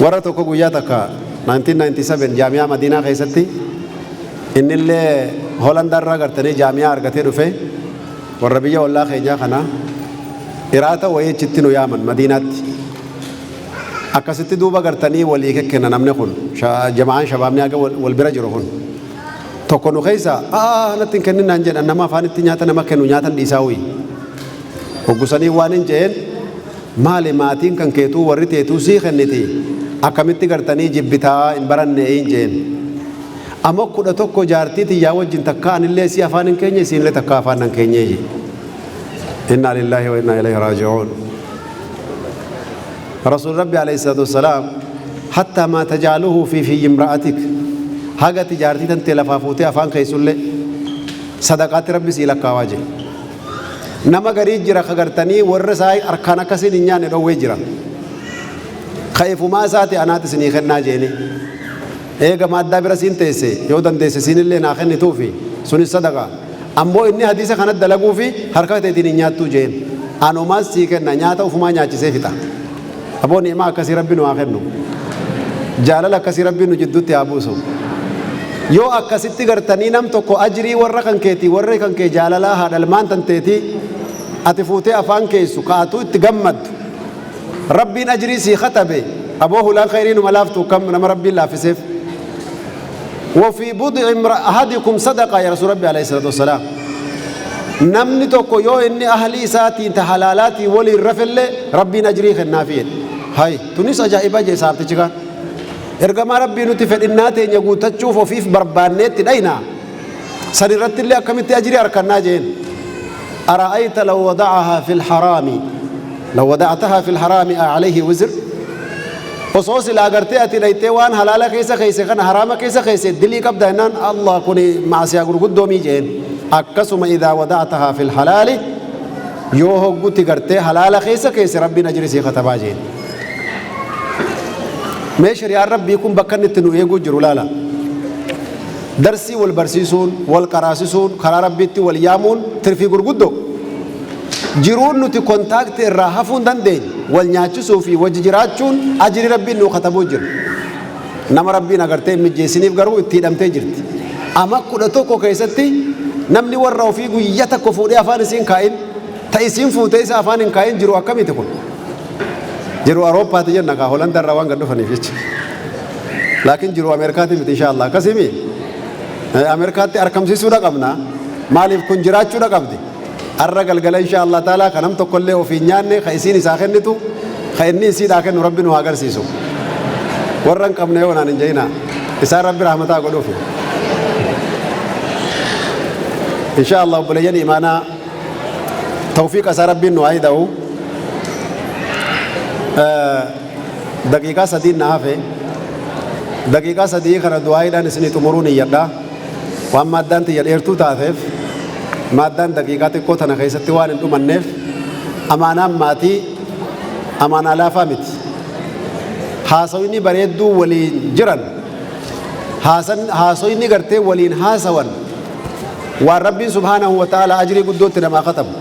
Warra tokko guyyaa takka 1997 jaamiyaa Madiinaa keessatti, innillee Holandaarraa gartanii jaamiyaa argatee dhufe, warra biyya ollaa keenyaa kana iraata wayii achitti nu yaaman Madiinaatti. Akkasitti duuba gartanii walii kekkenna. Namni kun jama'aan shabaabni haga wal bira jiru kun tokko nu keessa aa natti hin kennin naan jedhan. Nama afaanitti nyaata nama kennu nyaatan dhiisaa wuyi hoggusanii waan hin je'een. Maali, maatiin kan keetuu warri teetuu sii kenniti, akkamitti gartanii jibbitaa hin baranne hin jeen. Amma 11 jaartii tiyyaa wajjin takkaa anillee sii afaan hin keenye, isiinillee takkaa afaan nan keenyee je. Innaa lillaahi wa innaa ilayhi raaji'uun. Rasuul Rabbi alayhi salaatu wassalaam, hattaa maa tajaaluhu fi fi imra'atik, haga ati jaartii tantee lafaa fuutee afaan keessullee sadaqaatti Rabbi sii lakkaawaa je. Nama garii jira ka gartanii warra isaa harkaan akkasiin hin nyaanne dhowwee jira. Ka ifumaa isaati anaati isinii kennaa jeeni. Eega maaddaa bira siin teesse yoo dandeesse siinillee naa kennituufi sunis sadaqa. Ammoo inni hadiisa kana dalaguufi harka keetiin hin nyaattuu jeen. Anumaas sii kenna, nyaata ufumaa nyaachisee fixa. Aboo, ni'imaa akkasii Rabbi nu haa kennu. Jaalala akkasii Rabbi nu jidduutti haa buusu. Yoo akkasitti gartanii nam tokko ajrii warra kan keetii, warra kan kee jaalalaa haadha ilmaan tanteetii ati fuutee afaan keessu ka'atuu itti gammaddu. Rabbiin ajrii sii katabe. Aboo, hulaan khayrii numa laaftu kam nama Rabbiin laaffiseef. وفي بضع أحدكم صدقة يا رسول ربي عليه الصلاة والسلام. Namni tokko yoo inni ahlii isaatiin ta halaalaatiin waliin rafellee Rabbiin ajrii kennaafi jedhe. Hay, tunis ajaa'iba jee saabtichi kaan. Ergamaa Rabbii, nuti fedhinnaa teenya guuttachuuf ofiif barbaanneetti dhayna. San irratti illee akkamitti ajrii harkannaa jeen. أرأيت لو وضعها في الحرام، لو وضعتها في الحرام أعليه وزر؟ Osoo silaa gartee ati dhaytee waan halaala keessa keesse kana haraama keessa keesse dilii qabda jennaan, Allah, kuni maasiyaa gurguddoomii jeen. Akkasuma إذا وضعتها في الحلال, yoo hoggutti gartee halaala keessa keesse Rabbiin ajri sii katabaa jeen. Mee shari'aan Rabbii kun bakka inni itti nu eeguu jiru laala. Darsii wal barsiisuun, wal qaraasisuun, karaa Rabbiitti wal yaamuun tirfii gurguddoo. Jiruun nuti contact irraa hafuu hin dandeenye wal nyaachisuu fi wajji jiraachuun ajri Rabbiin nuu katabuu jira. Nama Rabbiin agartee hin mijjeessiniif garuu itti hidhamtee jirti. Ama 11 keessatti namni warra ofii guyya tokko fuudhee afaan isiin kaa'in, ta isiin fuutee isa afaan hin kaa'in jiru akkamiiti kun? Jiru Awurooppaati jenna kaa, Hoolanda irraa waan gad dhufaniif jecha. Laakiin jiru Ameerikaati miti, insha Allah. Akkasimi Ameerikaatti argamsiisuudha qabna. Maaliif kun jiraachuudha qabdi. Har'a galgala, insha Allah taalaa, kan nam tokkollee ofii hin nyaanne, ka isiin isaa kennitu, ka inni isiidhaa kennu Rabbi nu haa agarsiisu. Warra hin qabne yoo naan hin je'ina. Isaan Rabbi rahmataa godhuufi. Insha Allah, obboleeyyan imaanaa, tawfiiqa isaa Rabbiin nu haa hidha'u. Daqiiqaa 3n na hafe. Daqiiqaa 3 kana du'aayiidhaan isinii xumuruu niyyadha. Waan maaddaan tiyya dheertuu taateef, maaddaan daqiiqaa xiqqoo tana keessatti waan hin dhumanneef, amaanaan maatii amaanaa laafaa miti. Haasawni bareedduu waliin jiran, haasoyni gartee waliin haasawan, waan Rabbiin سبحانه وتعالى ajrii guddootti namaa katabu.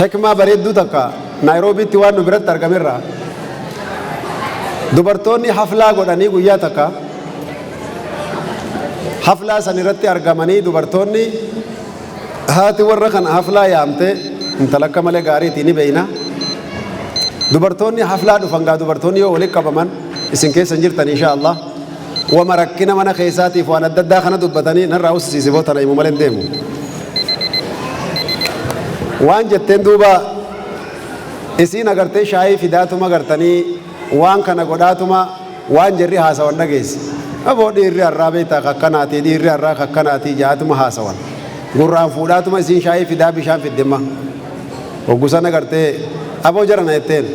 Hikmaa bareedduu takka Naayiroobiitti waan nu biratti argamerraa, dubartoonni haflaa godhanii guyyaa takka haflaa san irratti argamanii, dubartoonni haati warra kana haflaa yaamte, intala akka malee gaariitii ni beeyna. Dubartoonni haflaa dhufan gaa, dubartoonni yoo walitti qabaman, isin keessa hin jirtan insha Allah, wama rakkina mana keessaatiif waan adda addaa kana dubbatanii narraa ussisiise boo tana himu malee hin deemu. Waan jetteen duuba, isiin agartee shaayii fidaatuma gartanii waan kana godhaatuma waan jarri haasawan dhageesse. Aboo, dhiirri har'aa beektaa kakkanaatii, dhiirri har'aa kakkanaatii jaatuma haasawan. Gurraan fuudhaatuma isiin shaayii fidaa bishaan fiddimma. Hoggusan agartee, aboo jarana jetteen.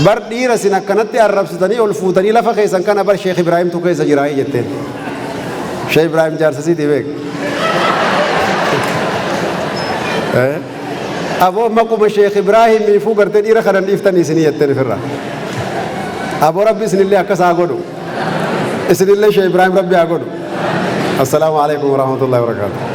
Bar dhiira isin akkanatti arrabsitanii ol fuutanii lafa keessan kana bar Sheekh Ibraahimtu keessa jiraayii jetteen. Sheekh Ibraahim jaarsasiitii beek. Aboo, maquma Sheekh Ibraahimiifuu gartee dhiira kanan dhiiftanii isinii jetteen ifirra. Aboo, Rabbi isinillee akkas haa godhu. Isinillee Sheekh Ibraahim Rabbi haa godhu. السلام عليكم ورحمة الله وبركاته.